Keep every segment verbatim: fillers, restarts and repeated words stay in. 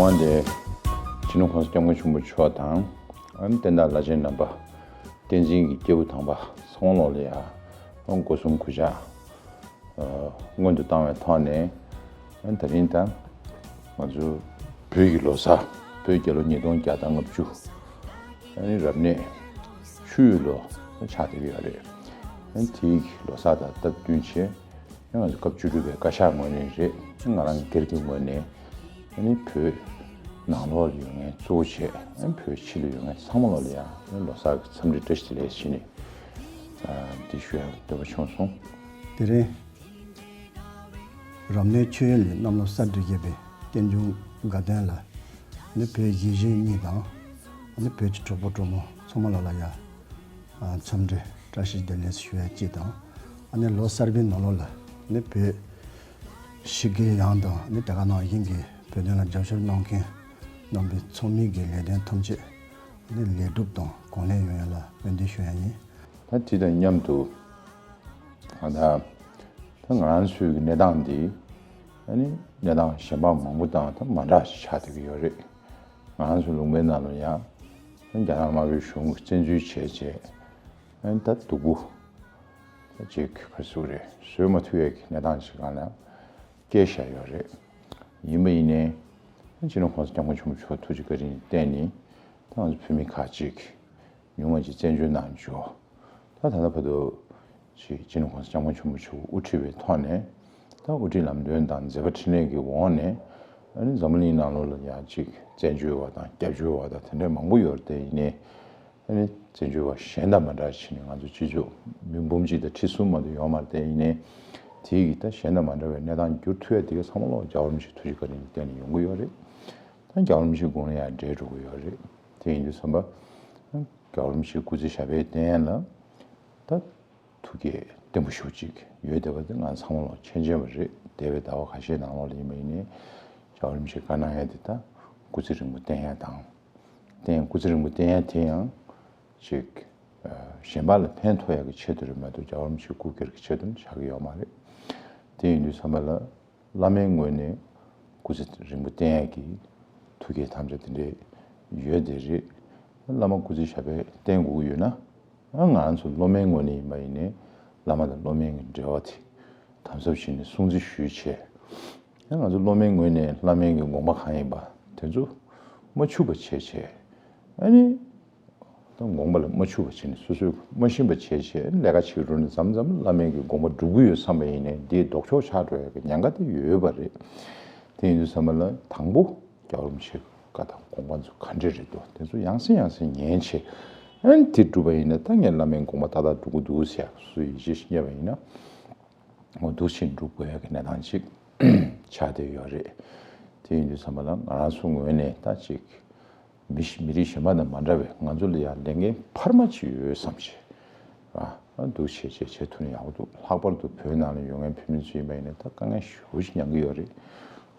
འོན་ཏེ་སྤྱི་ནོར་༸གོང་ས་༸སྐྱབས་མགོན་ཆེན་པོ་མཆོག་དང་། ཨ་ནི་བསྟན་བདག་བླ་ཆེན་རྣམ་པ། བསྟན་འཛིན་གྱི་སྐྱེས་བུ་དམ་པ་ཚང་མ་ལོག་ལ་ཡ། སྒོ་གསུམ་གུས་ཕྱག་སྔོན་དུ་བཏང་བའི་ཐོག་ནས། ཨ་ནི་ད་རིང་ད་ང་ཚོ་བོད་ཀྱི་ལོ་གསར། བོད་རྒྱལ་ལོ་ཉིས་སྟོང་བརྒྱ་དང་ལྔ་བཅུ། ཨ་ནི་རབ་གནས་ཆུ་ཡོས་ལོ་ཆགས་བསྡད་ཀྱི་ཡོད་རེད། ཨ་ནི་དེའི་ལོ་གསར་དང་སྟབས་བསྟུན་བྱས། ང་ཚོ་སྐབས་བཅུ་དྲུག་པའི་བཀའ་ཤག་ངོས་ནས་རེད། ང་རང་སྒེར་གྱི་ངོས་ནས། ཨ་ནི་བོད་ནང་ལོགས་ལ་ཡོད་མཁན་གཙོ་བོ་བྱས། ཨ་ནི་བོད་ཕྱི་ལ་ཡོད་མཁན་ཚང་མ་ལོག་ལ་ཡང་ལོ་གསར་གྱི་འཚམས་འདྲི་བཀྲ་ཤིས་བདེ་ལེགས་ཞུས་ནས། ཨ། འདི་ཞུ་ཡག་འདོད་པ་བྱུང་སོང་། དེ་རིང་རབ་གནས་ཆུ་ཡོས་ལོའི་གནམ་ལོ་གསར་འགྲེལ་བརྒྱབ་པའི་རྟེན་འབྱུང་དགའ་སྟོན་ལ། ཨ་ནི་བོད་གཞིས་བྱེས་གཉིས་དང་། ཨ་ནི་བོད་ཀྱི་གྲོགས་པོ་གྲོགས་མོ་ཚང་མ་ལོག་ལ་ཡ། ཨ། འཚམས་འདྲི་བཀྲ་ཤིས་བདེ་ལེགས་ཞུ་ཡ་གཅིག་དང་། ཨ་ནི་ལོ་གསར་པའི་ནང་ལོགས་ལ་ནི་བོད་ཕྱི་རྒྱལ་ཡོངས་དང་ནི་དེ་ག་ནང་བཞིན་གྱི་བོད་དོན་ལ་རྒྱབ་སྐྱོར་གནང་མཁན་རྣམ་པའི་ཚང་མའི་གི་ལས་དོན་ཐམས་ཅད་ནི་ལེགས་གྲུབ་དང་གོང་ལེགས་ཡོང་ཡ་ལ་སྨོན་འདུན་ཞུ་ཡ་ཡིན། ད་དེ་དང་མཉམ་དུ་ད་ད་ང་རང་ཚོའི་གི་གནས་སྟངས་འདི་ཨ་ནི་གནས་སྟངས་གཞན་པ་མང་པོ་དང་ད་མ་འདྲ་ཞིག་ཆགས་བསྡད་ཀྱི་ཡོད་རེད། ང་རང་ཚོ་ལུང་པའི་ནང་ལ་ཡང་རྒྱ་ནག་དམར་པོའི་གཞུང་གིས་བཙན་འཛུལ་བྱས་རྗེས། ཨ་ནི་ད་སྡུག་པོ་ཅིག་ག་རེ་ཟེར་དགོས་རེད། བཟོད་མ་ཐུབ་ཡས་ཀྱི་གནས་སྟངས་ཅིག་སྒང་ལ་སྐྱེས་བཞག་ཡོད་རེད། ཡིན་པ་ཡིན་ནའི་སྤྱི་ནོར་༸གོང་ས་༸སྐྱབས་མགོན་ཆེན་པོ་མཆོག་ཐུགས་རྗེ་བཀའ་དྲིན་བརྟེན་ནས་ད་ང་ཚོ་བོད་མི་ཁག་ཅིག་ཉུང་ངུ་ཅིག་བཙན་བྱོལ་ནང་འབྱོར། ད་ད་ལྟ་བར་དུ་ཅིག་སྤྱི་ནོར་༸གོང་ས་༸སྐྱབས་མགོན་ཆེན་པོ་མཆོག་དབུ་ཁྲིད་པའི་ཐོག་ནས། ད་དབུ་ཁྲིད་ལམ་སྟོན་དང་མཛད་པ་འཕྲིན་ལས་ཀྱི་འོག་ནས། ཨ་ནི་འཛམ་བུ་གླིང་ནང་ལོགས་ལ་ཡང་ཅིག་བཙན་བྱོལ་བ་དང་སྐྱབས་བཅོལ་བ་དང་དེ་འདྲ་མང་པོ་ཡོད་རེད། དེ་ཡིན་ནའི་ཨ་ནི་བཙན་བྱོལ་བ་གཞན་དང་མ་འདྲ་བྱས་ནས་ང་ཚོ་སྤྱི་ཚོགས་མི་འབུམ་གཅིག་དང་ཁྲི་གསུམ་མ་གཏོགས་ཡོད་མ་རེད། དེ་ཡིན་ནའི་དེ་གི་ད་གཞན་དང་མ་འདྲ་བའི་གནས་སྟངས་འགྱུར་ཐུབ་ཡ་དེ་ག་ཚང་མ་ལོག་རྒྱལ་བ་རིན་པོ་ཆེའི་ཐུགས་རྗེ་བཀའ་དྲིན་གྱིས་བརྟེན་ནས་ཡོང་གི་ཡོད་རེད། ད་རྒྱལ་བ་རིན་པོ་ཆེའི་དགུང་ལ་ཡང་བགྲེས་འགྲོ་གི་ཡོད་རེད། དེ་ཡིན་དུས་ཙམ་པ་རྒྱལ་བ་རིན་པོ་ཆེའི་སྐུ་ཚེ་ཞབས་པད་བརྟན་ཡ་ལ་ད་ཐུགས་བསྐྱེད་བརྟན་པོ་ཞེ་པོ་ཅིག་ཡོད་བསྡད་པ་དེ་ང་ཚང་མ་ལོག་མཁྱེན་མཁྱེན་པ་རེད། འདས་པའི་ཟླ་བ་ཁ་ཤས་ནང་ལོགས་ལ་ཡིན་པ་ཡིན་ནའི་རྒྱལ་བ་རིན་པོ་ཆེས་བཀའ་གནང་ཡ་དེ་ད་སྐུ་ཚེ་རིང་པོ་བརྟན་ཡ་དང་། བརྟན། སྐུ་ཚེ་རིང་པོ་བརྟན་ཡ་དེ་ཡང་ཅིག་ཨ་གཞན་པ་ལ་ཕན་ཐོགས་ཡ་གི་ཆེད་དུ་རེད་མ་གཏོགས་རྒྱལ་བ་རིན་པོ་ཆེ་སྐུ་སྒེར་གྱི་ཆེད་དུ་ཆགས་ཀྱི་ཡོད་མ་རེད། དེ་ཡིན་དུས་ཙམ་པ་ལ་བླ་མའི་ངོས་ནས་སྐུ་ཚེ་རིང་པོ་བརྟན་ཡ་གི་ཐུགས་བསྐྱེད་དམ་བཅའ་དེ་འདྲས་ཡོད་དེ་རེད། བླ་མ་སྐུ་ཚེ་ཞབས་པད་བརྟན་དགོས་ཀྱི་ཡོད་ན། ང་རང་ཚོ་སློབ་མའི་ངོས་ནས་ཡིན་པ་ཡིན་ནའི་བླ་མ་དང་སློབ་མའི་འབྲེལ་བ་དེ་དམ་ཟབ་བྱས་ནས་སྲུང་བརྩི་ཞུས་བྱས། ང་ཚོ་སློབ་མའི་ངོས་ནས་བླ་མའི་གི་དགོངས་པ་གང་ཡིན་པ་དེ་ཚོ་མ་འཆུག་པ་བྱས་བྱས། ཨ་ནི་ད་དགོངས་པ་ལ་མ་འཆུག་པ་བྱས་ནས་སོ་སོས་མ་ཤེས་པ་བྱས་བྱས་ལས་ཀ་བྱེད་རུང་ནས་མཚམས་མཚམས་བླ་མའི་གི་དགོངས་པ་སྒྲུབ་ཀྱི་ཡོད་བསམ་པ་ཡིན་ནའི་དེ་ལྡོག་ཕྱོགས་ཆགས་འགྲོ་ཡ་གི་ཉེན་ཁ་དེ་ཡོད་པ་རེད། དེ་ཡིན་དུས་ཙམ་པ་ལ་དང་པོ། རྒྱལ་བ་རིན་པོ་ཆེའི་བཀའ་དང་དགོངས་པ་ཚོ་ག་འདྲས་རེད་འདུག་དེ་ཚོ་ཡང་སེ་ཡང་སེ་ཉན་བྱས། ཨ་ནི་དེ་སྒྲུབ་པ་ཡིན་ན་ད་ངས་བླ་མའི་དགོངས་པ་ཏག་ཏག་སྒྲུབ་ཀྱི་འདུག་ཟེར་ཡག་སུ་ཡིད་ཆེས་ཤིག་རྙེད་པ་ཡིན་ན། འོ་འདུག་བྱས་སྒྲུབ་དགོས་ཡག་གི་གནས་སྟངས་ཅིག་ཆགས་བསྡད་ཡོད་རེད། དེ་ཡིན་དུས་ཙམ་པ་ལ་ང་རང་ཚོ་ངོས་ནས་ད་ཅིག་མི་ཤི་མི་རིགས་གཞན་པ་དང་མ་འདྲ་བའི་ང་ཚོ་ལ་ཡང་ལས་འགན་འཕར་མ་ཅིག་ཡོད་བསམ་བྱས། ཨ་འདུག་བྱས་བྱས་བྱས་ཐུབ་ན་ཡག་པོ་འདུག་ལྷག་པར་དུ་བོད་ནང་ལ་ཡོད་མཁན་བོད་མི་ཚོ་ཡིན་པ་ཡིན་ན་ད་དཀའ་ངལ་ཞེ་པོ་ཅིག་མྱངས་ཀྱི་ཡོད་རེད།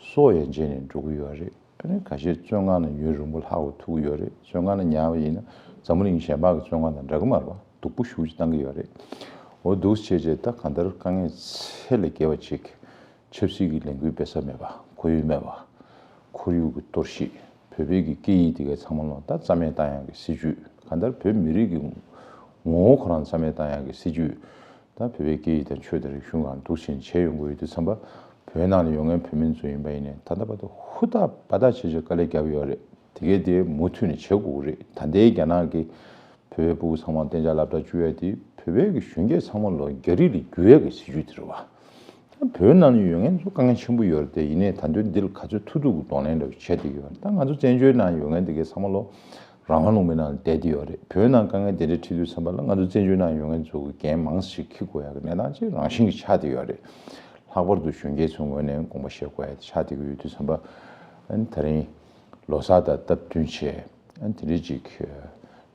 སྲོག་ཡན་ཆད་ནས་འགྲོ་གི་ཡོད་རེད། ཨ་ནི་ཁ་ཤས་བཙོན་ཁང་ནང་ཉུང་རིང་པོ་ལྷག་པ་ཐུག་གི་ཡོད་རེད། བཙོན་ཁང་ནང་ཉར་བ་ཡིན་ན་འཛམ་བུ་གླིང་གཞན་པ་གི་བཙོན་ཁང་དང་འདྲ་གི་མ་རེད་པ། སྡུག་པོ་ཞེ་པོ་ཅིག་བཏང་གི་ཡོད་རེད། འོ་འདུག་བྱས་བྱས་ད་གང་ལྟར་དཀའ་ངལ་ཚད་ལས་བརྒལ་བ་ཅིག་ཆབ་སྲིད་ཀྱི་ལས་འགུལ་སྤེལ་ས་མེད་པ། ཁོར་ཡུག་མེད་པ། ཁོར་ཡུག་གི་གཏོར་བཤིག་བོད་པའི་གི་སྐད་ཡིག་དེ་གའི་ཚང་མ་ལོག་ད་རྩ་མེད་བཏང་ཡག་གི་སྲིད་ཇུས། གང་ལྟར་བོད་མི་རིགས་ཀྱི་ངོ་བོ་ཁོ་རང་རྩ་མེད་བཏང་ཡག་གི་སྲིད་ཇུས། ད་བོད་པའི་སྐད་ཡིག་དང་ཆོས་དང་རིག་གཞུང་སྒང་འདུག་བྱས་ནས་བྱས་ཡོང་གི་ཡོད་དུས་ཙམ་པ། བོད་ནང་ལ་ཡོད་མཁན་བོད་མི་ཚོ་ཡིན་པ་ཡིན་ནའི་ད་ལྟ་བར་དུ་ཧུར་ཐག་འབད་ཐག་བྱས་བྱས་དཀའ་ལས་བརྒྱབ་ཡོད་རེད། དེ་གས་དེ་མུ་མཐུད་ནས་བྱེད་དགོས་ཀྱི་རེད། ད་ལྟའི་རྒྱ་ནག་གིས་བོད་པའི་སྤུ་གུ་ཚང་མ་གཏན་འཇགས་སློབ་གྲྭ་བཅུག་ཡ་དེ་བོད་པའི་གི་གཞོན་སྐྱེས་ཚང་མ་ལོག་རྒྱ་རིགས་ལ་བསྒྱུར་ཡ་གི་སྲིད་ཇུས་དེ་རེད་བ། བོད་ནང་ལ་ཡོད་མཁན་ཚོ་དཀའ་ངལ་ཆེན་པོ་ཡོད་རེད་དེ། ཡིན་ནའི་ད་དུང་འདི་ལ་ག་ཚོད་ཐུབ་ཐུབ་ཀྱི་གདོང་ལེན་འདྲ་བོ་བྱས་བསྡད་ཀྱི་ཡོད་རེད། ད་ང་ཚོ་བཙན་བྱོལ་ནང་ཡོད་མཁན་དེ་གའི་ཚང་མ་ལོ་རང་དབང་ལུང་པའི་ནང་ལ་བསྡད་བསྡད་ཡོད་རེད། བོད་ནང་དཀའ་ངལ་དེ་འདྲ་འཕྲད་དུས་ཙམ་པ་ལ་ང་ཚོ་བཙན་བྱོལ་ནང་ཡོད་མཁན་ཚོ་གི་འགན་མང་ཙམ་ཞིག་འཁྱེར་དགོས་ཡག་གི་གནས་སྟངས་ཅིག་རང་བཞིན་གྱིས་ཆགས་བསྡད་ཡོད་རེད། ལྷག་པར་དུ་གཞོན་སྐྱེས་ཚོའི་ངོས་ནས་དགོངས་པ་བཞེས་དགོས་ཡག་དེ་ཆགས་བསྡད་ཀྱི་ཡོད་དུས་ཙམ་པ། ཨ་ནི་ད་རིང་ལོ་གསར་དང་སྟབས་བསྟུན་བྱས། ཨ་ནི་དེ་འདྲའི་ཅིག་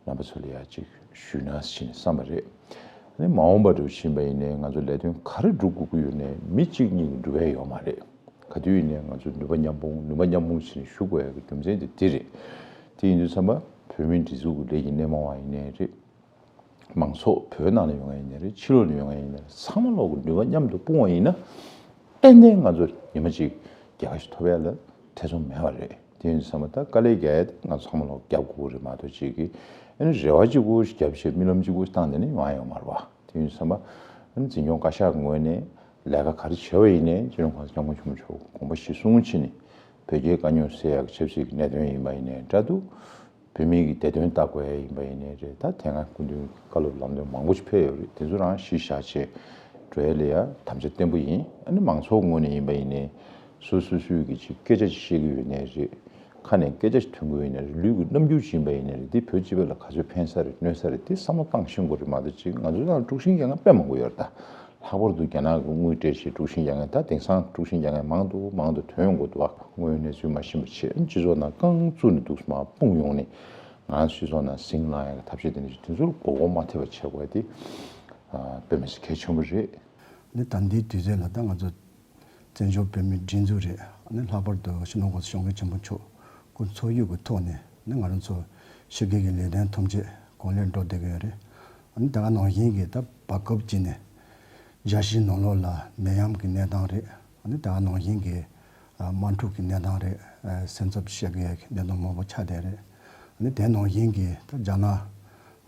རྣམ་པ་ཚོ་ལ་ཡ་ཅིག་ཞུས་ན་ཟེར་ནས་བསམ་པ་རེད། ཨ་ནི་མ་འོངས་པ་འདྲ་བོ་ཕྱིན་པ་ཡིན་ནའི་ང་ཚོ་ལས་དོན་ག་རེ་སྒྲུབ་དགོས་ཀྱི་ཡོད་ནའི་མི་གཅིག་གཉིས་ཀྱིས་འགྲུབ་ཡ་ཡོད་མ་རེད། ག་དུས་ཡིན་ནའི་ང་ཚོ་ནུས་པ་མཉམ་སྤུངས་ནུས་པ་མཉམ་སྤུངས་ཟེར་ནས་ཞུ་དགོས་ཡ་གི་རྒྱུ་མཚན་དེ་འདི་རེད། དེ་ཡིན་དུས་ཙམ་པ་བོད་མིའི་སྒྲིག་འཛུགས་ཀྱི་ལས་ཀྱི་སྣེ་མང་བ་ཡིན་ནའི་རེད། མང་ཚོགས་བོད་ནང་ལ་ཡོད་མཁན་ཡིན་ནའི་རེད། ཕྱི་ལོགས་ལ་ཡོད་མཁན་ཡིན་ནའི་རེད། ཚང་མ་ལོག་གི་ནུས་པ་མཉམ་དུ་སྤུངས་པ་ཡིན་ན། ཏན་ཏན་ང་ཚོ་ཉི་མ་གཅིག་རྒྱལ་ཁ་ཞིག་ཐོབ་ཡ་ལ་ཐེ་ཚོམ་མེད་པ་རེད། དེ་ཡིན་དུས་ཚང་མ་ད་དཀའ་ལས་རྒྱག་ཡ་དེ་ང་ཚོ་ཚང་མ་ལོག་རྒྱབ་དགོས་རེད་མ་གཏོགས་ཅིག་གི་ཨ་ནི་རེ་བ་གཅིག་པོ་ཞིག་རྒྱབ་བྱས་རྨི་ལམ་གཅིག་པོ་ཞིག་བཏང་བསྡད་ན་ཡོང་ཡ་ཡོད་མ་རེད་བ། དེ་ཡིན་དུས་ཚང་མ་ཨ་ནི་འཛིན་སྐྱོང་བཀའ་ཤག་ངོས་ནས་ལས་ཀ་ག་རེ་བྱས་པ་ཡིན་ནའི་སྤྱི་ནོར་གོང་ས་སྐྱབས་མགོན་ཆེན་པོ་མཆོག་དགོངས་པ་གཞིར་བཟུང་བྱས་ནས་བོད་རྒྱའི་དཀའ་རྙོག་སེལ་ཡག་གི་ཆབ་སྲིད་ཀྱི་གནད་དོན་ཡིན་པ་ཡིན་ནའི་འདྲ་འདུག་བོད་མི་གི་བདེ་དོན་ལྟ་དགོས་ཡ་ཡིན་པ་ཡིན་ནའི་རེད། ད་དེ་སྔ་སྐུ་མདུན་གྱི་བཀའ་སློབ་ལམ་སྟོན་མང་པོ་ཞིག་ཕེབས་ཡོད་རེད། དེ་ཚོ་རང་གཞི་བཞག་བྱས་འགྲོ་ཡ་ལ་ཡ་དམ་བཅའ་བརྟན་པོ་ཡིན། ཨ་ནི་མང་ཚོགས་ངོས་ནས་ཡིན་པ་ཡིན་ནའི་སོ་སོ་སོའི་གི་ཅིག་སྐད་ཆ་ཅིག་བཤད་ཀྱི་ཡོད་ནའི་རེད། ཁ་ནས་སྐད་ཆ་ཞིག་ཐོན་གྱི་ཡོད་ནའི་རེད། ལུས་ཀྱི་རྣམ་འགྱུར་ཅིག་ཡིན་པ་ཡིན་ནའི་རེད། འདི་བོད་སྤྱི་པ་ལ་ག་ཚོད་ཕན་ས་རེད་གནོད་ས་རེད། དེ་བསམ་བློ་བཏང་ཤེས་དགོས་རེད་མ་གཏོགས་ཅིག་ང་ཚོའི་ནང་ལ་དཀྲུག་ཤིང་རྒྱག་མཁན་དཔེ་མང་པོ་ཡོད་རེད་ད། ལྷག་པར་དུ་རྒྱ་ནག་གི་དངུལ་སྤྲད་བྱས་དཀྲུག་ཤིང་རྒྱག་མཁན། ད་དེང་སང་དཀྲུག་ཤིང་རྒྱག་མཁན་མང་དུ་མང་དུ་ཐོན་ཡོང་གི་འདུག་ཨ། དངོས་ཡོད་གནས་ཚུལ་མ་ཤེས་པ་བྱས་སྤྱི་ཚོགས་ནང་རྐང་བཙུགས་ནས་འདུག་མར་སྤུངས་ཡོང་ནས་ང་སྤྱི་ཚོགས་ནང་ཟིང་ལངས་ཡག་གི་ཐབས་ཤེས་དེ་འདྲ་ཞིག་དེ་ཚོར་མགོ་སྐོར་མ་ཐེབས་པ་བྱེད་དགོས་ཡ་དེ་དཔེ་མི་སྲིད་གལ་ཆེན་པོ་རེད། ནི་ད་ལྟའི་དུས་ཚོད་ལ་ད་ང་ཚོ་བཙན་བྱོལ་བོད་མིའི་སྒྲིག་འཛུགས་རེད། ཨ་ནི་ལྷག་པར་དུ་སྤྱི་ནོར་གོང་ས་སྐྱབས་མགོན་ཆེན་པོ་མཆོག་སྐུ་ཚོགས་ཡུལ་གྱི་ཐོག་ནས་ནི་ང་རང་ཚོ་ཕྱི་རྒྱལ་གྱི་ལས་དོན་ཐམས་ཅད་གང་ལེགས་འགྲོ་བསྡད་ཀྱི་ཡོད་རེད། ཨ་ནི་ད་ག་ནང་བཞིན་གྱི་ད་བར་སྐབས་ཅིག་ནས་རྒྱལ་སྤྱིའི་ནང་ལོགས་ལ་ནད་ཡམས་ཀྱི་གནས་སྟངས་རེད། ཨ་ནི་ད་ག་ནང་བཞིན་གྱི་དམག་འཁྲུག་གི་གནས་སྟངས་རེད། སེམས་འཚབ་བྱེད་དགོས་ཡག་གི་གནས་སྟངས་མང་པོ་ཆགས་བསྡད་རེད། ཨ་ནི་དེ་ནང་བཞིན་གྱི་ད་རྒྱ་ནག་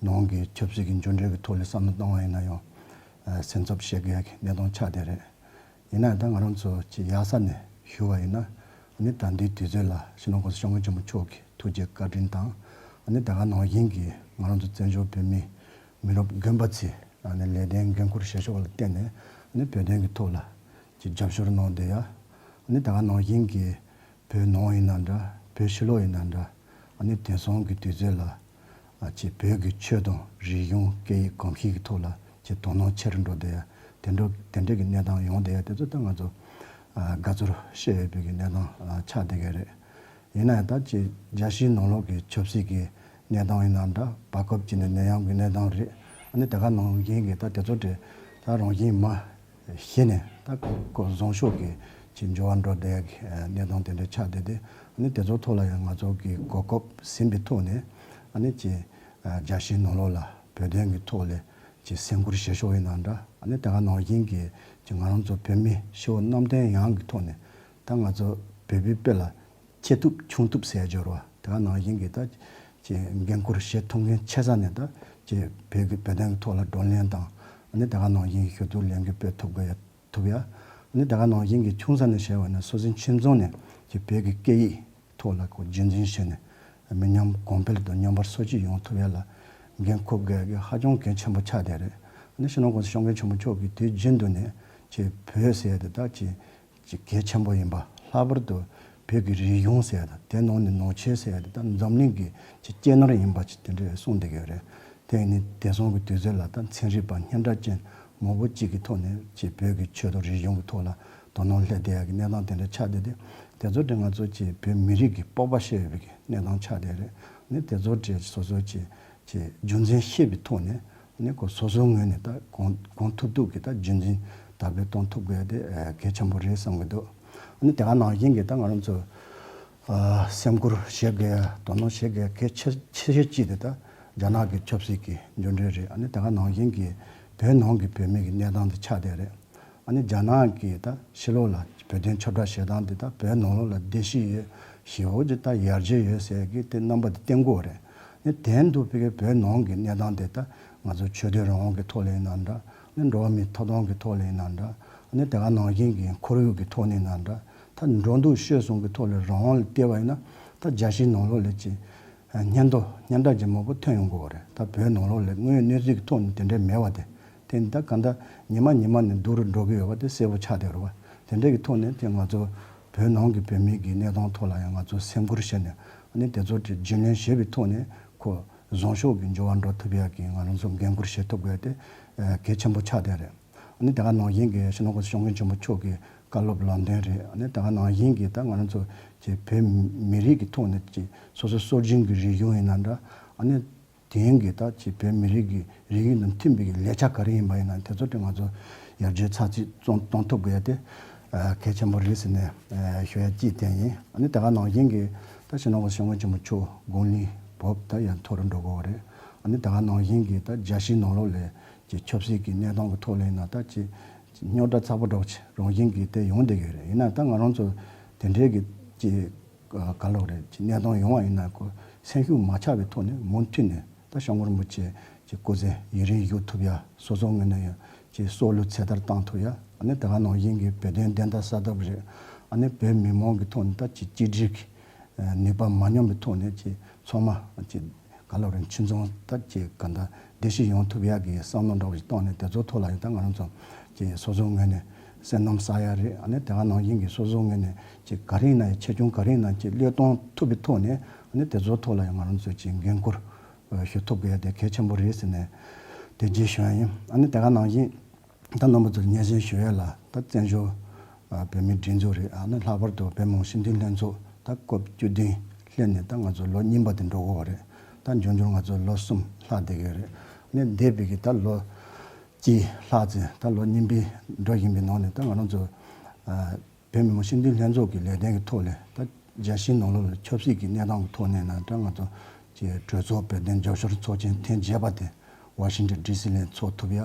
ནང་གི་ཆབ་སྲིད་ཀྱི་འགྱུར་འགྲོས་ཀྱི་ཐོག་ལ་བསམ་བློ་བཏང་བ་ཡིན་ན་ཡང་སེམས་འཚབ་བྱེད་དགོས་ཡག་གི་གནས་སྟངས་ཆགས་བསྡད་རེད། ཡིན་ན་ད་ང་རང་ཚོ་ཅིག་ཡག་ས་ནས་ཞུ་བ་ཡིན་ན། ཨ་ནི་ད་ལྟའི་དུས་ཚོད་ལ་སྤྱི་ནོར་གོང་ས་སྐྱབས་མགོན་ཆེན་པོ་མཆོག་གི་ཐུགས་རྗེ་བཀའ་དྲིན་དང་། ཨ་ནི་ད་ག་ནང་བཞིན་གྱི་ང་རང་ཚོ་བཙན་བྱོལ་བོད་མི་མི་རབས་རྒན་པ་ཚོས་ཨ་ནི་ལས་དོན་འགན་འཁུར་བཞེས་ཕྱོགས་ལ་བརྟེན་ནས་ཨ་ནི་བོད་དོན་གྱི་ཐོག་ལ་ཅིག་རྒྱབ་སྐྱོར་གནང་བསྡད་ཡ། ཨ་ནི་ད་ག་ནང་བཞིན་གྱི་བོད་ནང་ཡིན་ན་འདྲ། བོད་ཕྱི་ལོགས་ཡིན་ན་འདྲ། ཨ་ནི་དེང་སང་གི་དུས་ཚོད་ལ་ཨ་ཅིག་བོད་ཀྱི་ཆོས་དང་རིག་གཞུང་སྐད་ཡིག་གོམས་གཤིས་ཀྱི་ཐོག་ལ་ཅིག་དོ་སྣང་ཆེ་རུ་འགྲོ་བསྡད་ཡ། དེ་འདྲ་དེ་འདྲ་གི་གནས་སྟངས་ཡོང་བསྡད་ཡ་དེ་ཚོ་ད་ང་ཚོ་ཨ་དགའ་ཚོར་བྱེད་འོས་པའི་གི་གནས་སྟངས་ཨ་ཆགས་བསྡད་ཀྱི་རེད། ཡིན་ན་ཡང་ད་ཅིག་རྒྱལ་སྤྱིའི་ནང་ལོགས་ཀྱི་ཆབ་སྲིད་ཀྱི་གནས་སྟངས་ཡིན་ན་འདྲ། བར་སྐབས་ཅིག་ནས་ནད་ཡམས་ཀྱི་གནས་སྟངས་རེད། ཨ་ནི་དེ་ག་ནང་བཞིན་གྱི་ད་དེ་ཚོ་དེ་ད་རང་བཞིན་མ་གཞི་ནས་ད་ཁོ་བཟང་ཕྱོགས་ཀྱི་ཅིག་འགྱུར་བ་འགྲོ་བསྡད་ཀྱི་གནས་སྟངས་དེ་འདྲ་ཆགས་བསྡད་དེ། ཨ་ནི་དེ་ཚོ་ཐོག་ལ་ཡང་ང་ཚོ་གི་གོ་སྐབས་ཟིན་པའི་ཐོག་ནས་ཨ་ནི་ཅིག་རྒྱལ་སྤྱིའི་ནང་ལོགས་ལ་བོད་དོན་གྱི་ཐོག་ལ་ཅིག་སེམས་ཁུར་བྱེད་ཕྱོགས་ཡིན་ན་འདྲ། ཨ་ནི་དེ་ག་ནང་བཞིན་གྱི་ཅིག་ང་རང་ཚོ་བོད་མི་སྤྱི་བོ་གནམ་བསྟན་ཡང་གི་ཐོག་ནས་ད་ང་ཚོ་བོད་པའི་དཔེ་ལ་ཆེ་ཐུབ་ཆུང་ཐུབ་ཟེར་སྦྱོར་བ་དེ་ག་ནང་བཞིན་གྱི་ད་ཅིག་འགན་འཁུར་བཞེས་ཐུབ་མཁན་ཆེ་ས་ནས་ད་ཅིག་བོད་ཀྱི་བོད་དོན་གྱི་ཐོག་ལ་བགྲོ་གླེང་དང་། ཨ་ནི་དེ་ག་ནང་བཞིན་ཞུ་གཏུག་ལས་འགུལ་སྤེལ་ཐུབ་དགོས་ཐུབ་ཡ། ཨ་ནི་དེ་ག་ནང་བཞིན་གྱི་ཆུང་ས་ནས་བྱས་པ་ན་སོ་སོའི་ཁྱིམ་ཚང་ནས་ཅིག་བོད་ཀྱི་སྐད་ཡིག་ཐོག་ལ་ཁོ་རྒྱུན་འཛིན་བྱས་ནས་མི་ཉམས་གོང་འཕེལ་དང་མཉམ་པར་སོར་ཆུད་ཡོང་ཐུབ་ཡ་ལ་འགན་འཁུར་དགོས་ཡ་གི་ཧ་ཅང་གལ་ཆེན་པོ་ཆགས་བསྡད་རེད། ཨ་ནི་སྤྱི་ནོར་གོང་ས་སྐྱབས་མགོན་ཆེན་པོ་མཆོག་གིས་དུས་རྒྱུན་དུ་ནས་ཅིག་བོད་ཟེར་ཡ་དེ་ད་ཅིག་ཅིག་གལ་ཆེན་པོ་ཡིན་པ། ལྷག་པར་དུ་བོད་ཀྱི་རིག་གཞུང་ཟེར་ཡ་དང་དེ་ནང་ནས་ནང་ཆོས་ཟེར་ཡ་དེ་ད་འཛམ་གླིང་གི་ཅིག་སྐྱེས་ནོར་ཡིན་པ་ཅིག་དེ་འདྲ་གསུངས་བསྡད་ཀྱི་ཡོད་རེད། དེ་ཡིན་ནའི་དེང་སང་གི་དུས་ཚོད་ལ་ད་ཚན་རིག་པ་སྙན་གྲགས་ཅན་མང་པོ་གཅིག་གི་ཐོག་ནས་ཅིག་བོད་ཀྱི་ཆོས་དང་རིག་གཞུང་གི་ཐོག་ལ་དོ་སྣང་སླེབས་བསྡད་ཡ་གི་གནས་སྟངས་དེ་འདྲ་ཆགས་བསྡད་དེ། དེ་ཚོ་དེ་ང་ཚོ་ཅིག་བོད་མི་རིགས་ཀྱི་སྤོབས་པ་བཤད་ཡོད་པའི་གི་གནས་སྟངས་ཆགས་བསྡད་རེད། ནི་དེ་ཚོ་དེ་སོ་སོ་ཅིག་ཅིག་རྒྱུ་མཚན་ཤེས་པའི་ཐོག་ནས། ནི་ཁོ་སོ་སོའི་ངོས་ནས་ད་གང་གང་ཐུབ་ཐུབ་ཀྱིས་ད་རྒྱུན་འཛིན་དར་སྤེལ་གཏོང་ཐུབ་དགོས་དེ་ཨ་གལ་ཆེན་པོ་རེད་བསམ་གྱི་འདུག་ཨ་ནི་དེ་ག་ནང་བཞིན་གྱི་ད་ང་རང་ཚོ་ཨ་སེམས་ཁུར་བྱེད་དགོས་ཡ་དོ་སྣང་བྱེད་དགོས་ཡ་གལ་ཆེ་ཆེ་ཤོས་གཅིག་དེ་ད་རྒྱ་ནག་གི་ཆབ་སྲིད་ཀྱི་འགྱུར་འགྲོས་རེད། ཨ་ནི་དེ་ག་ནང་བཞིན་གྱི་བོད་ནང་གི་བོད་མི་གི་གནས་སྟངས་དེ་ཆགས་བསྡད་རེད། ཨ་ནི་རྒྱ་ནག་གིས་ད་ཕྱི་ལོགས་ལ་བོད་དོན་ཁྱབ་བསྒྲགས་བྱེད་སྟངས་དེ་ད་བོད་ནང་ལོགས་ལ་བདེ་སྐྱིད་ཡོད། ཞི་བ་ཅིག་ད་ཡར་རྒྱས་ཡོད་ཟེར་གི་དེ་རྣམ་པ་དེ་བསྟན་གྱི་ཡོད་རེད། ནི་དེ་འདུག་བོད་ཀྱི་བོད་ནང་གི་གནས་སྟངས་དེ་ད་ང་ཚོ་ཆོས་དད་རང་དབང་གི་ཐོག་ལ་ཡིན་ན་འདྲ། ནི་འགྲོ་བ་མིའི་ཐོབ་ཐང་གི་ཐོག་ལ་ཡིན་ན་འདྲ། ནི་དེ་ག་ནང་བཞིན་གྱི་ཁོར་ཡུག་གི་ཐོག་ནས་ཡིན་ན་འདྲ། ད་འགྲོ་འདུག་སྤྱོད་གསུམ་གྱི་ཐོག་ལ་རང་དབང་ལ་བལྟས་པ་ཡིན་ན་ད་རྒྱལ་སྤྱིའི་ནང་ལོགས་ལ་ཅིག་སྙན་ཐོ་སྙན་གྲགས་ཅན་མང་པོ་ཐོན་ཡོང་གི་ཡོད་རེད། ད་བོད་ནང་ལོགས་ལ་དངོས་ཡོད་གནས་ཚུལ་གྱི་ཐོག་ནས་དེ་འདྲ་མེད་པ་དེ། དེ་ནི་ད་ག་འདྲ་ཉི་མ་ཉི་མ་ནས་སྡུག་རུ་འགྲོ་གི་ཡོད་པ་དེ་གསལ་པོ་ཆགས་བསྡད་རེད་བ། དེ་འདྲ་གི་ཐོག་ནས་དེ་ང་ཚོ་བོད་ནང་གི་བོད་མི་གི་གནས་སྟངས་ཐོག་ལ་ཡང་ང་ཚོ་སེམས་ཁུར་བྱས་ནས་ཨ་ནི་དེ་ཚོ་དེ་རྒྱུན་ལེན་བྱས་པའི་ཐོག་ནས་ཁོ་བཟང་ཕྱོགས་ཀྱི་འགྱུར་བ་འགྲོ་ཐུབ་ཡག་གི་ང་རང་ཚོ་འགན་འཁུར་བྱེད་ཐུབ་དགོས་དེ་གལ་ཆེན་པོ་ཆགས་བསྡད་རེད། ཨ་ནི་དེ་ག་ནང་བཞིན་གྱི་སྤྱི་ནོར་གོང་ས་སྐྱབས་མགོན་ཆེན་པོ་མཆོག་གི་བཀའ་སློབ་ལམ་སྟོན་རེད། ཨ་ནི་དེ་ག་ནང་བཞིན་གྱི་ད་ང་རང་ཚོ་ཅིག་བོད་མི་རིགས་ཀྱི་ཐོག་ནས་ཅིག་སོ་སོ་སྲོལ་རྒྱུན་གྱི་རིག་གཞུང་ཡིན་ན་འདྲ། ཨ་ནི་དེང་གི་ད་ཅིག་བོད་མི་རིགས་ཀྱི་རིག་གཞུང་དང་མཐུན་པའི་གི་ལས་འཆར་ག་རེ་ཡིན་པ་ཡིན་ན་དེ་ཚོ་དེ་ང་ཚོ་ཡར་རྒྱས་ཚགས་ཚུད་གཏོང་གཏོང་ཐུབ་དགོས་ཡ་དེ་ཨ་གལ་ཆེན་པོ་རེད་ཟེར་ནས་ཨ་ཞུ་ཡ་གཅིག་དེ་ཡིན། ཨ་ནི་དེ་ག་ནང་བཞིན་གྱི་ད་སྤྱི་ནོར་གོང་ས་སྐྱབས་མགོན་ཆེན་པོ་མཆོག་དགུང་ལོ་བབས་ད་ཡང་མཐོ་རུ་འགྲོ་གི་ཡོད་རེད། ཨ་ནི་དེ་ག་ནང་བཞིན་གྱི་ད་རྒྱལ་སྤྱིའི་ནང་ལོགས་ལ་ཅིག་ཆབ་སྲིད་ཀྱི་གནས་སྟངས་ཀྱི་ཐོག་ལ་ཡིན་ན་ད་ཅིག་རྙོག་དྲ་ཚ་པོ་འདྲ་པོ་ཅིག་རང་བཞིན་གྱིས་དེ་ཡོང་བསྡད་ཀྱི་ཡོད་རེད། ཡིན་ན་ད་ང་རང་ཚོ་དེ་འདྲའི་གི་ཅིག་ ག་ལོག་རེད་ཅེས་གནས་སྟངས་ཡོང་བ་ཡིན་ན་ཁོ་སེམས་ཤུགས་མ་ཆག་པའི་ཐོག་ནས་མུ་མཐུད་ནས་ད་སྐྱབས་མགོན་རིན་པོ་ཆེ་ཀྱི་སྐུ་ཚེ་ཡུན་རིང་བཞུགས་ཐུབ་ཡ། སོ་སོ་ངོས་ནས་ཡང་ཅིག་སྲོག་བླུ་ཚེ་ཐར་བཏང་ཐུབ་ཡ། ཨ་ནི་དེ་ག་ནང་བཞིན་གྱི་བོད་དོན་བདེན་མཐའ་གསལ་ཐབས་རེད། ཨ་ནི་བོད་མི་མང་གི་ཐོག་ནས་ད་ཅིག་གཅིག་སྒྲིལ་གྱི་ནུས་པ་མ་ཉམས་པའི་ཐོག་ནས་ཅིག་ཚང་མ་ཅིག་ག་ལབ་རེད། ཁྱིམ་ཚང་ད་ཅིག་ག་འདྲ་བདེ་སྐྱིད་ཡོང་ཐུབ་ཡག་གི་བསམ་བློ་འདྲ་བོ་ཞིག་བཏང་ནས་དེ་ཚོ་ཐོག་ལ་ཡང་ད་ང་རང་ཚོ་ཅིག་སོ་སོའི་ངོས་ནས་སེམས་ནང་བསམ་ཡག་རེད། ཨ་ནི་དེ་ག་ནང་བཞིན་གྱི་སོ་སོའི་ངོས་ནས་ཅིག་ག་རེ་ཡིན་ན་ཡང་ཆེ་ཆུང་ག་རེ་ཡིན་ན་ཅིག་བློས་གཏོང་ཐུབ་པའི་ཐོག་ནས་ཨ་ནི་དེ་ཚོའི་ཐོག་ལ་ཡང་ང་རང་ཚོས་ཅིག་འགན་འཁུར་ཞུ་ཐུབ་དགོས་ཡག་དེ་གལ་ཆེན་པོ་རེད་ཟེར་ནས་དེ་རྗེས་ཞུ་ཡག་ཡིན། ཨ་ནི་དེ་ག་ནང་བཞིན། ད་རྣམ་པ་ཚོར་སྙན་སེང་ཞུ་ཡ་ལ་ད་བཙན་བྱོལ་བོད་མིའི་སྒྲིག་འཛུགས་རེད། ཨ་ནི་ལྷག་པར་དུ་བོད་མི་མང་སྤྱི་འཐུས་ལྷན་ཚོགས་ད་སྐབས་བཅུ་བདུན་སླེབས་ནས་ད་ང་ཚོ་ལོ་གཉིས་པ་དེ་འགྲོ་གི་ཡོད་རེད། ད་འབྱུང་འགྱུར་ང་ཚོ་ལོ་གསུམ་ལྷག་བསྡད་ཀྱི་ཡོད་རེད། ཨ་ནི་འདས་པའི་གི་ད་ལོ་གཅིག་ལྷག་ཙམ་ད་ལོ་གཉིས་པའི་འགྲོ་བཞིན་པའི་ནང་ནས་ད་ང་རང་ཚོ་བོད་མི་མང་སྤྱི་འཐུས་ལྷན་ཚོགས་ཀྱི་ལས་དོན་གྱི་ཐོག་ལས་ད་རྒྱལ་སྤྱིའི་ནང་ལོགས་ལ་ཆབ་སྲིད་ཀྱི་གནས་སྟངས་ཀྱི་ཐོག་ནས་ན་ད་ང་ཚོ་ཀྱི་གྲོས་ཚོགས་བོད་དོན་རྒྱབ་སྐྱོར་ཚོགས་ཆེན་ཐེངས་བརྒྱད་པ་དེ་ཝ་ཤིང་ཊོན་ཌི་སི་ལ་ཚོགས་ཐུབ་ཡ།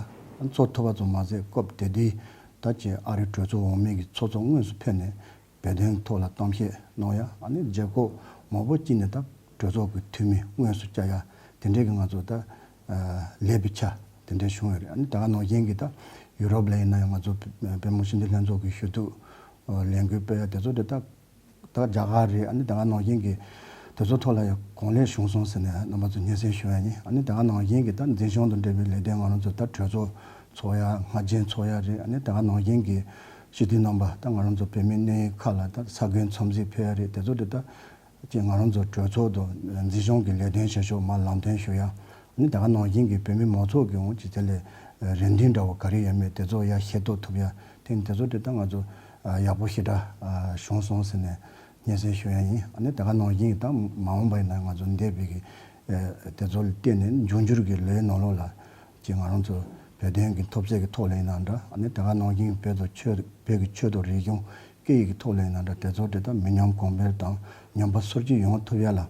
ཚོགས་ཐུབ་པ་ཙམ་མ་ཟད་སྐབས་དེ་དུས་ད་ཀྱི་ཨ་རིའི་གྲོས་ཚོགས་འོག་མའི་གི་ཚོགས་གཙོ་དངོས་སུ་ཕེབས་ནས་བོད་དོན་ཐོག་ལ་གཏམ་བཤད་གནང་ཡ། ཨ་ནི་རྒྱབ་སྐོར་མང་པོ་བྱས་ནས་ད་གྲོས་ཚོགས་ཀྱི་འཐུས་མི་དངོས་སུ་བཅར་ཡ་དེ་འདྲའི་གི་ང་ཚོ་ད་ལས་པའི་ཆ་དེ་འདྲའི་བྱུང་ཡོད་རེད། ཨ་ནི་ད་ག་ནང་བཞིན་གྱི་ད་ཡུ་རོབ་ལ་ཡིན་ན་ཡང་ང་ཚོ་བོད་མི་མང་སྤྱི་འཐུས་ལྷན་ཚོགས་ཀྱི་ཞུ་གཏུག་ལས་འགུལ་སྤེལ་ཡ་དེ་ཚོ་དེ་ད་ད་རྒྱ་གར་རེད། ཨ་ནི་ད་ག་ནང་བཞིན་གྱི་དེ་ཚོ་ཐོག་ལ་ཡང་གང་ལེགས་བྱུང་སོང་ཟེར་ནས་རྣམ་པ་ཚོ་སྙན་སེང་ཞུ་ཡ་ཡིན། ཨ་ནི་ད་ག་ནང་བཞིན་གྱི་ད་འཛིན་སྐྱོང་དང་འབྲེལ་བའི་ལས་དོན་ང་རང་ཚོ་ད་གྲོས་ཚོགས་ཚོགས་ཡ་སྔ་རྗེས་ཚོགས་ཡ་རེད། ཨ་ནི་ད་ག་ནང་བཞིན་གྱི་སྤྱི་འཐུས་རྣམ་པ་ད་ང་རང་ཚོ་བོད་མི་གནས་ཡུལ་ཁག་ལ་ད་ས་ཁུལ་འཚམས་གཟིགས་ཕེབས་ཡ་རེད། དེ་ཚོ་དེ་ད་ཅིག་ང་རང་ཚོ་གྲོས་ཚོགས་དང་འཛིན་སྐྱོང་གི་ལས་དོན་བྱེད་ཕྱོགས་མར་ལམ་སྟོན་ཞུ་ཡ། ཨ་ནི་ད་ག་ནང་བཞིན་གྱི་བོད་མི་མང་ཚོགས་ཀྱི་འོང་ཅིག་དེ་ལས་རེ་འདུན་འདྲ་བོ་ག་རེ་ཡོད་མེད་དེ་ཚོ་ཡར་ཤེས་རྟོགས་ཐུབ་ཡ། དེ་ནི་དེ་ཚོ་དེ་ད་ང་ཚོ་ཡག་པོ་ཞེ་དྲག་བྱུང་སོང་ཟེར་ནས་སྙན་སེང་ཞུ་ཡ་ཡིན། ཨ་ནི་ད་ག་ནང་བཞིན་གྱི་ད་མ་འོངས་པ་ཡིན་ན་ང་ཚོ་འདས་པའི་གི་དེ་ཚོ་ལ་བརྟེན་ནས་འབྱུང་འགྱུར་གྱི་ལོའི་ནང་ལོགས་ལ་ཅིག་ང་རང་ཚོ་བོད་དོན་གྱི་འཐབ་རྩོད་ཀྱི་ཐོག་ལ་ཡིན་ན་འདྲ། ཨ་ནི་ད་ག་ནང་བཞིན་བོད་དང་ཆོས་བོད་ཀྱི་ཆོས་དང་རིག་གཞུང་སྐད་ཡིག་གི་ཐོག་ལ་ཡིན་ན་འདྲ། དེ་ཚོ་དེ་དག་མི་ཉམས་གོང་འཕེལ་དང་ཉམས་པ་སོར་ཆུད་ཡོང་ཐུབ་ཡ་ལ་ཨ་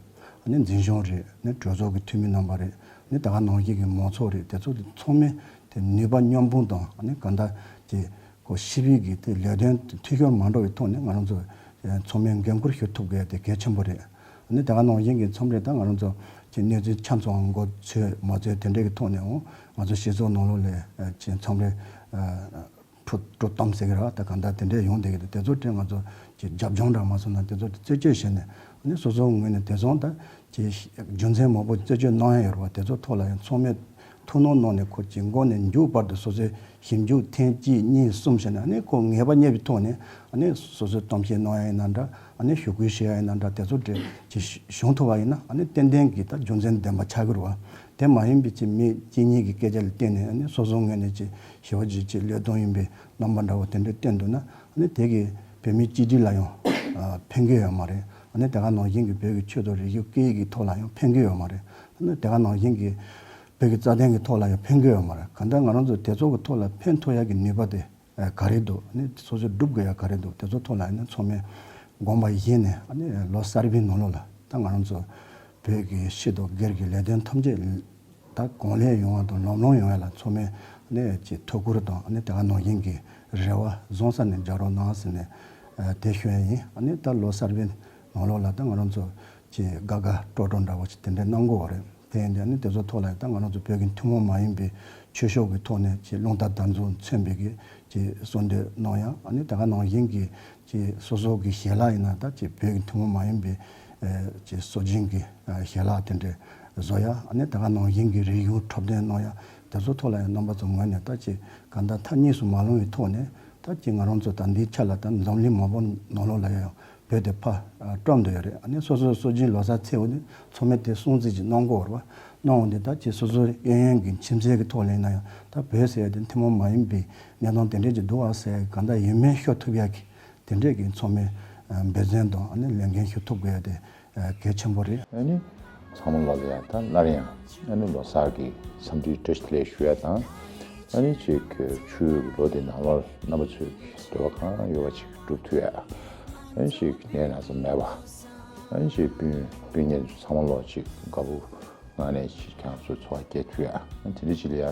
ནི་འཛིན་སྐྱོང་རེད། ཨ་ནི་གྲོས་ཚོགས་ཀྱི་འཐུས་མི་རྣམ་པ་རེད། ཨ་ནི་ད་ག་ནང་བཞིན་གྱི་མང་ཚོགས་རེད། དེ་ཚོ་དེ་ཚང་མས་དེ་ནུས་པ་མཉམ་སྤུངས་དང་ཨ་ནི་གང་ལྟར་གྱི་ཁོ་ཞི་བའི་གི་དེ་ལས་དོན་འཐུས་ཤོར་མ་འགྲོ་བའི་ཐོག་ནས་ང་རང་ཚོ་ཚང་མས་འགན་འཁུར་ཞུ་ཐུབ་དགོས་དེ་གལ་ཆེན་པོ་རེད། ཨ་ནི་ད་ག་ནང་བཞིན་གྱི་མཚམས་རེ་ད་ང་རང་ཚོ་གི་གནས་ཚུལ་ཆ་ཚང་མགོ་ཚོས་མ་ཚོས་དེ་འདྲས་ཀྱི་ཐོག་ནས་འོང་ང་ཚོ་སྤྱི་ཚོགས་ནང་ལོགས་ལ་ཅིག་མཚམས་རེ་ཕྲུ་གུ་གཏམ་ཟེར་གི་རེད་བ། ད་གང་ལྟར་དེ་འདྲས་ཡོང་བསྡད་ཀྱི་འདུག་དེ་ཚོ་དེ་ང་ཚོ་ཅིག་རྒྱབ་ལྗོངས་འདྲ་མ་སོང་ན་དེ་ཚོ་རྩད་གཅོད་བྱས་ནས་ཨ་ནི་སོ་སོའི་ངོས་ནས་དེང་སང་ད་ཅིག་རྒྱུ་མཚན་མང་པོ་རྩད་གཅོད་གནང་ཡ་ཡོད་རེད་བ། དེ་ཚོ་ཐོག་ལ་ཡང་ཚང་མས་ཐུགས་སྣང་གནང་ནས་ཁོ་ཅིག་མགོ་ནས་མཇུག་བར་དུ་སོ་སོས་ཞིབ་འཇུག་ཐེངས་གཅིག་གཉིས་གསུམ་བྱས་ནས་ཨ་ནི་ཁོ་ངེས་པ་རྙེད་པའི་ཐོག་ནས་ཨ་ནི་སོ་སོས་གཏམ་བཤད་གནང་ཡ་ཡིན་ན་འདྲ། ཨ་ནི་ཞུ་སྐུལ་བྱེད་ཡ་ཡིན་ན་འདྲ། དེ་ཚོ་དེ་ཅིག་བྱུང་ཐུབ་པ་ཡིན་ན་ཨ་ནི་ཏན་ཏན་གྱི་ད་རྒྱུ་མཚན་ལྡན་པ་ཆགས་ཀྱི་རེད་བ། དེ་མ་ཡིན་པའི་ཅིག་མི་གཅིག་གཉིས་ཀྱི་སྐད་ཆ་ལ་བརྟེན་ནས་ཨ་ནི་སོ་སོའི་ངོས་ནས་ཅིག་ཞི་བ་ཅིག་ཅིག་བློས་གཏོང་ཡིན་པའི་རྣམ་པ་འདྲ་བོ་དེ་འདྲ་བསྟན་འདུག་ན་ཨ་ནི་དེ་གིས་བོད་མིའི་གཅིག་སྒྲིལ་ལ་ཡང་ཕན་གྱི་ཡོད་མ་རེད། ཨ་ནི་དེ་ག་ནང་བཞིན་གྱི་བོད་ཀྱི་ཆོས་དང་རིག་གཞུང་སྐད་ཡིག་གི་ཐོག་ལ་ཡང་ཕན་གྱི་ཡོད་མ་རེད། ཨ་ནི་དེ་ག་ནང་བཞིན་གྱི་བོད་ཀྱི་རྩ་དོན་གྱི་ཐོག་ལ་ཡང་ཕན་གྱི་ཡོད་མ་རེད། གང་ལྟར་ང་རང་ཚོ་དེ་ཚོ་གི་ཐོག་ལ་ཕན་ཐོགས་ཡག་གི་ནུས་པ་དེ་ག་རེ་འདུག་ཨ་ནི་སོ་སོས་སྒྲུབ་དགོས་ཡག་ག་རེ་འདུག་དེ་ཚོ་ཐོག་ལ་ཨ་ནི་ཚང་མས་དགོངས་པ་བཞེས་ནས་ཨ་ནི་ལོ་གསར་པའི་ནང་ལོགས་ལ་ད་ང་རང་ཚོ་བོད་ཀྱི་སྤྱི་དང་སྒེར་གྱི་ལས་དོན་ཐམས་ཅད་ད་གང་ལེགས་ཡོང་བ་དང་ལམ་ལྷོང་ཡོང་བ་ལ་ཚང་མས་ཨ་ནི་ཅིག་ཐུགས་ཁུར་དང་ཨ་ནི་དེ་ག་ནང་བཞིན་གྱི་རེ་བ་བཟང་ས་ནས་རྒྱག་རོགས་གནང་ཟེར་ནས་དེ་ཞུ་ཡ་ཡིན། ཨ་ནི་ད་ལོ་གསར་པའི་ནང་ལོགས་ལ་ད་ང་རང་ཚོ་ཅིག་དགའ་དགའ་སྤྲོ་སྤྲོ་འདྲ་བོ་ཅིག་དེ་འདྲ་གནང་དགོས་པ་རེད། དེ་ཡིན་དུས་ཨ་ནི་དེ་ཚོ་ཐོག་ལ་ད་ང་རང་ཚོ་བོད་ཀྱི་ཐུན་མོང་མ་ཡིན་པའི་ཆོས་ཕྱོགས་ཀྱི་ཐོག་ནས་ཅིག་རླུང་རྟ་དར་འཛུགས་མཚོན་པའི་གི་ཅིག་གསོལ་འདེབས་གནང་ཡ། ཨ་ནི་དེ་ག་ནང་བཞིན་གྱི་ཅིག་སོ་སོ་གི་ཞལ་ལག་ཡིན་ན་ད་ཅིག་བོད་ཀྱི་ཐུན་མོང་མ་ཡིན་པའི་ཅིག་སྲོལ་རྒྱུན་གྱི་ཞལ་ལག་དེ་འདྲ་བཟོ་ཡ། ཨ་ནི་དེ་ག་ནང་བཞིན་གྱི་རིག་གཞུང་འཁྲབ་སྟོན་གནང་ཡ། དེ་ཚོ་ཐོག་ལ་ཡང་རྣམ་པ་ཚོ་ངོས་ནས་ད་ཅིག་གང་ལྟར་མཐའ་གཉིས་སུ་མ་ལྷུང་བའི་ཐོག་ནས་ད་ཅིག་ང་རང་ཚོ་ད་འདིའི་ཆ་ལ་ད་འཛམ་གླིང་མང་པོ་ནང་ལོགས་ལ་ཡང་བོད་དེ་ཕར་བཀྲམ་འདོད་ཡོད་རེད། ཨ་ནི་སོ་སོའི་སྲོལ་རྒྱུན་ལོ་གསར་ཚེས་འོ་ནི་ཚང་མས་དེ་སྲུང་བརྩི་ཅིག་གནང་དགོས་རེད་བ། གནང་འོང་དེ་ད་ཅིག་སོ་སོའི་གཡས་གཡོན་གྱི་ཁྱིམ་མཚེས་ཀྱི་ཐོག་ལ་ཡིན་ན་ཡང་ད་བོད་ཟེར་ཡ་དེ་ཐུན་མོང་མ་ཡིན་པའི་གནས་སྟངས་དེ་འདྲས་ཅིག་འདུག་ཨ་ཟེར་ཡ་གང་ལྟར་ཡིད་སྨོན་ཤོར་ཐུབ་ཡ་གི་དེ་འདྲས་ཀྱི་ཚང་མས་འབད་བརྩོན་དང་ཨ་ནི་ལས་འགན་ཞུ་ཐུབ་དགོས་ཡ་དེ་གལ་ཆེན་པོ་རེད། ཨ་ནི་ཚང་མ་ལ་ཡང་ད་སླར་ཡང་ཨ་ནི་ལོ་གསར་གྱི་འཚམས་འདྲིའི་བཀྲ་ཤིས་བདེ་ལེགས་ཞུ་ཡ་དང་། ཨ་ནི་ཅིག་ཆུ་ཡོས་ཀྱི་ལོ་དེ་ནང་ལོགས་རྣམ་པ་ཚོས་ཀྱི་འདོད་པ་གང་ཡོད་པ་ཅིག་སྒྲུབ་ཐུབ་ཡ། ཨ་ནི་ཅིག་ནད་ན་ཚ་མེད་པ། ཨ་ནི་ཅིག་སྤུན་སྤུན་ཉེ་ཚང་མ་ལོག་ཅིག་དགའ་པོ་ངང་ནས་ཅིག་ཁྱེད་རང་ཚོའི་འཚོ་བ་སྐྱེལ་ཐུབ་ཡ། ཨ་ནི་དེ་འདྲ་ཅིག་ལ་ཡ་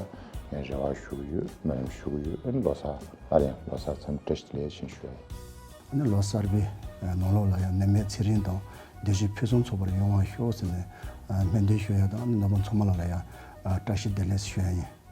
ངས་རེ་བ་ཞུ་གི་ཡོད། སྨོན་ལམ་ཞུ་གི་ཡོད། ཨ་ནི་ལོ་གསར་སླར་ཡང་ལོ་གསར་འཚམས་བཀྲ་ཤིས་བདེ་ལེགས་ཞེས་ཞུ་ཡ་ཡིན། ཨ་ནི་ལོ་གསར་པའི་ ནང་ལོགས་ལ་ཡང་ནད་མེད་ཚེ་རིང་དང་བདེ་གཤེགས་ཕུན་སུམ་ཚོགས་པར་ཡོང་བར་ཤོག་ཟེར་ནས་སྨོན་འདུན་ཞུ་ཡ་དང་རྣམ་པ་ཚང་མ་ལ་ལ་ཡང་བཀྲ་ཤིས་བདེ་ལེགས་ཞུ་ཡ་ཡིན།